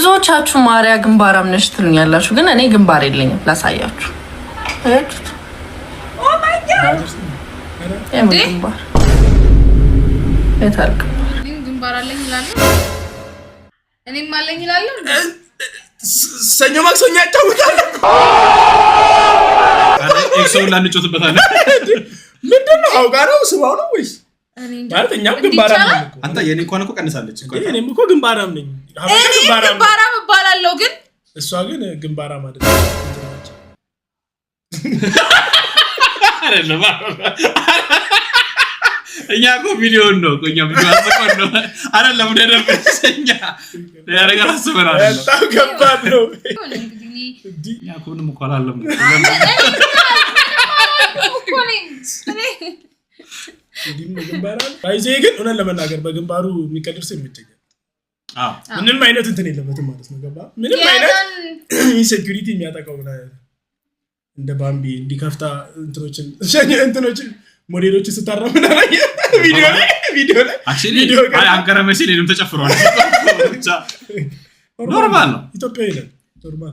ብዙዎቻችሁ ማሪያ ግንባራም ነሽ ትሉኛላችሁ፣ ግን እኔ ግንባር የለኝም። ላሳያችሁ። አያችሁት? የምን ግንባር? የት አለ ግንባር? እኔም ግንባር አለኝ እላለሁ። እኔም አለኝ እላለሁ። ሰኞ ማክሰኞ ያጫውታል። ኤክሶን ላንጮትበታለን። ምንድን ነው? አውቃ ነው፣ ስባው ነው ወይስ? እኔ እንጃ። ማለት እኛም እንዲህ ግንባራም ይቻላል? ነን እኮ። አንተ የኔ እንኳን እኮ ቀንሳለች። እንዴ፣ እኔም እኮ ግንባራም ነኝ። ሀበሻ እኔ ግንባራም ነኝ። ግንባራም እባላለሁ ግን እሷ ግን ግንባራም አይደለም። አይደለም፣ እኛ እኮ ቪዲዮን ነው እኮ፣ እኛ ቪዲዮ አስቆን ነው አይደለም። ደረበሽ እኛ ሌላ ነገር አስበን አይደለም። በጣም ከባድ ነው። የሆነ እንግዲህ እኔ እኛ እኮ ምንም እኮ አላለም። እኮ ነኝ እኔ። እንዲህም ግንባራም ባይዜ ግን እውነት ለመናገር በግንባሩ የሚቀድር ሰው ይመቸኛል። አዎ። ምንም አይነት እንትን የለበትም ማለት ነው። ገባ? ምንም አይነት የያዛን insecurity የሚያጠቃው ምን አይነት እንደ ባምቢ እንዲከፍታ እንትኖችን ሞዴሎችን ስታራምድ አላየህ? ቪዲዮ ላይ Actually ቪዲዮ አይ አንከረመ ሲል እኔም ተጨፍሯል። ብቻ normal ነው። ኢትዮጵያዊ ነን፣ normal።